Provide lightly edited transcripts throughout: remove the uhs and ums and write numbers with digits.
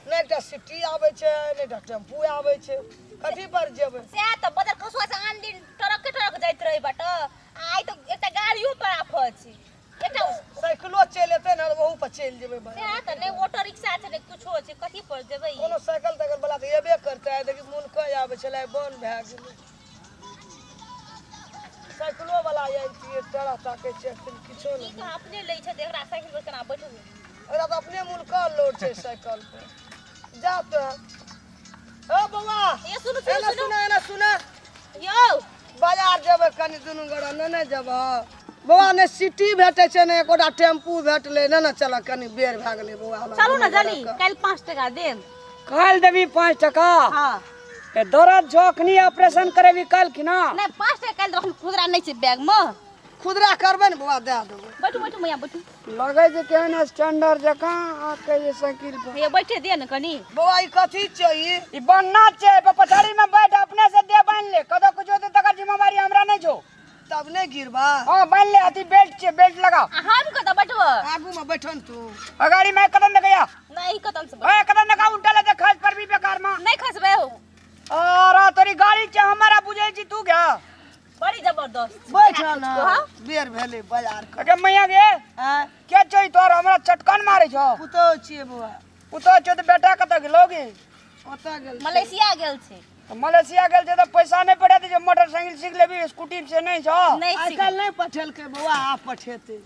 नहि एकटा सिटी आबै छै, नहि एकटा टेम्पू आबै छै, कथी पर जेबै? सएह तऽ बदर खसुआ से आन दिन ट्रक ट्रक जाइत रहै बाट, आइ तऽ एकटा गाड़ियो पर आफत छै। एकटा साइकिलो चलि एतै ने, ओहू पर चलि जेबै। सएह तऽ, नहि ऑटो रिक्शा छै, नहि कुछो छै, कथी पर जेबै? कोनो साइकिल ताइकिल वाला तऽ एबे करतै। आइ देखी मुनकै आबै छलै, आइ बंद भए गेलै। साइकिलो वाला आबितियै, टरा ताकै छै, एखन किछो की नहि। कहाँ अपने लै छै तऽ एकरा साइकिल पर केना बैठबै? एकरा तऽ अपने मुनका लोड छै साइकिल पर। जा तो ओ बौआ। ये सुनू सुनू। एना सुनू। सुना, एना सुना। यौ। बाजार जेबै कनि दुनू गोरा, ने ने जेबह बौआ? ने सिटी भेटै छै, ने एकोटा टेम्पू भेटलै। ने ने चल, कनि बेर भए गेलै बौआ हमरा। चलू ने दुनू जल्दी। गोराके। काल्हि 5 टका देब। काल्हि देबी 5 टका? हाँ। ए दर्द छौ, अखनी ऑपरेशन करेबी काल्हि खिना? नहि, 5 टका काल्हि देब, खुदरा नहि छै बैग मे। खुदरा करबै ने बौआ, दए देबै। बैठू बैठू मैया, बैठू। लगै छै केहन स्टैंडर्ड जकाँ आके जे साइकिल पर। हे बैठे दे ने कनि। बौआ, ई कथी छै ई? ई बन्ना छै, पछाड़ी में बैठ, अपने से दे बान्हि ले। कतौ कुछो हेतै तकर जिम्मेवारी हमरा नहि छौ। तब नहि गिरबा। हाँ, बान्हि ले। अथी बेल्ट छै, बेल्ट लगा। आ हम कतऽ बैठबो? आगू मे बैठन तू। अगाड़ी में कदम देखैया। नहि, कदम से। ओए, कदम देखा, उल्टा ले खस पर भी बेकार में। नहि खसबै हो। अरे तोरी गाड़ी छै हमारा, बुझै छी तू क्या? बड़ी जबरदस्त। बैठ ना, बेर भेलै बाजार के। अगे मैया गे। आँय? के छै तोर, हमरा चटकन मारै छौ? पुतोहु छियै बौआ। पुतोहु छौ तऽ बेटा कतऽ गेलौ गे? ओतऽ गेल छै। मलेशिया गेल छै। तऽ मलेशिया गेल छै तऽ पैसा नहि पठेतै जे मोटरसाइकिल सीख लेबी, स्कूटी से नहि छौ? नहि आइ सीख। काल्हि नहि पठेलकै बौआ, आब पठेतै।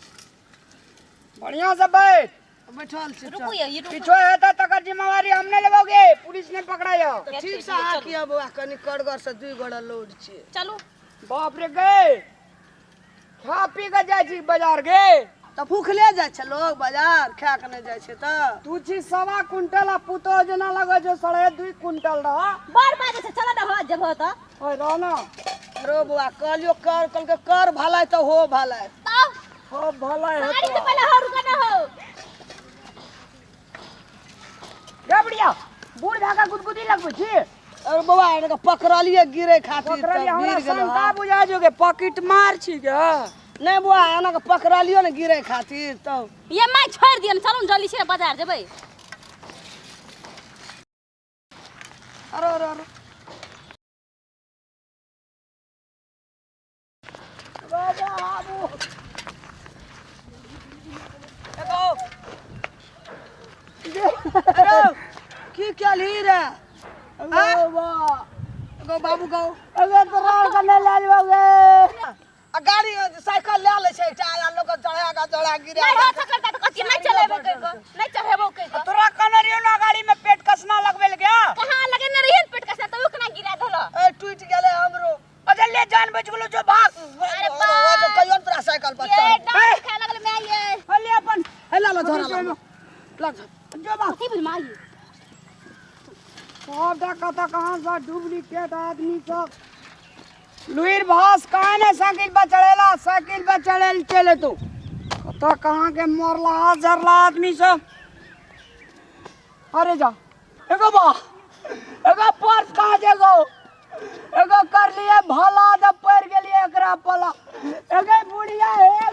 बढ़िया से बैठ। बैठल छी। रुकू यौ, ई रुकू। किछो हेतै तकर जिम्मेवारी हम नहि लेबौ गे, पुलिस नहि पकड़ाय। तऽ ठीक से अहाँ किया बौआ, कनि करगर से दुई गोड़ा लोड छियै। चलू। बाप रे गे, खा पी के जाइ छी बाजार गे? तऽ भूखले जाइ छै लोग बाजार, खा के नहि जाइ छै तऽ? तू छी 1.25 कुंटल आ पुतोह जेना लगै छौ 2.5 कुंटल रह। बड़ बाजै छै, चल ने हो जेबहो तऽ। ओए रह ना। रो बौआ, कहलियो कर, कहलकै कर भलाइ तऽ हो भलाइ। तब हो भलाइ गाड़ी से हेतौ। पहिले हो, रुका ना हो। गे बुढ़िया, बूढ़ भए के गुदगुदी लगबै छी? अरे बौआ, एनका पकड़लियै गिरे खातिर तऽ पकड़लियै हमरा गिर गेलै। शंका बुझा जो गे, पॉकेट मार छी गे। नहि बौआ, एना के पकड़लियो ने गिरे खातिर तब। ये माय, छोड़ि दियौ ने, चलू ने जल्दी से बाजार जेबै। अरे अरे अरे, बाबा आबू। एगो अरे की केलही रे? बाबा। एगो बाबू गौ। अगे तोरा के नहि लए जेबौ गे। आ गाड़ी साइकिल लए लै छै एकटा, आ लोक चढ़ा के चढ़ा गिरा। नहि हो सकल तऽ कथी नहि चलेबै कहि कऽ, नहि चढ़ेबो कहि कऽ। तोरा कहने रहियौ ना गाड़ी में पेट कसना लगबै लए गया? कहाँ लगेने रहियै ने पेट कसना, तैयो केना गिरा देलक? ए, टूटि गेलै हमरो। अच्छा ले, जान बच गेलो, जो भाग। अरे ओ, बाप। ओ, कहियो ने तोरा साइकिल पर ये चढ़। डांट खाए लगल मैं ये। ले अपन। हे ला ला, धरा ला ला। जो भाग। कथी भेल माई? सबटा कतऽ कहाँ से डुप्लीकेट आदमी सब। लुइर भास कहाँ ने साइकिल पर चढ़ेला, साइकिल पर चढ़ेल चले तू। कतऽ कहाँ के मरला जरला आदमी सब। अरे जा, एगो बा, एगो पर्स कहाँ जेगो? एगो कर लिए भला तऽ पड़ि गेलियै एकरा पला। एगे बुढ़िया, हे